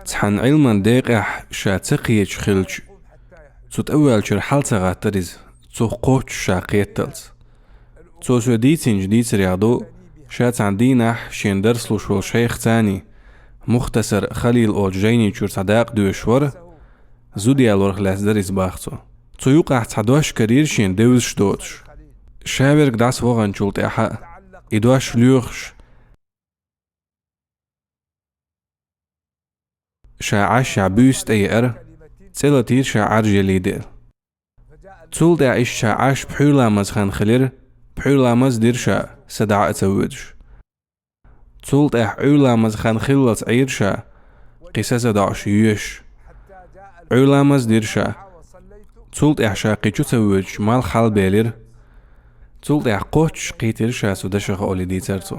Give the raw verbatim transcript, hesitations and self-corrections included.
Цхьан Ӏилман декъехь ша ца кхеташ хилча, цу тӀе ваьллачуьра хьал ца гӀаттар иза, цух кхоччуш ша кхетталц. Цо соьга дийцинчу дийцарех ду, ша цхьана дийнахь шена дарс луш волу шайх царний, Мухтасар Халил олучу жайни чуьра цхьа дакъа доьшуш вара, зуда ялорх лаьцна дара иза, бах цо. Цу юкъахь цхьа дош карийра шена девзаш доцуш. Ша верг дӀасаваханчул тӀаьхьа а, и дош лоьхуш, ша Ӏаш шен буьйса тӀееара, цӀе латийра ша Ӏаржъеллий дела. Цул тӀаьхьа иштта ша Ӏаш пхьуьйр ламазан хан хилира, пхьуьйр ламаз дира ша, са дӀа а ца воьдуш. Цул тӀаьхьа Ӏуьйр ламазан хан хиллалц Ӏийра ша, кхин са ца доӀуш йоьшуш. Ӏуьйр ламаз дира ша. Цул тӀаьхьа ша кхин чу ца воьдуш, малх хьалабелира. Цул тӀаьхьа кхоччуш кхийтира ша цу дашах олий дийцара цо.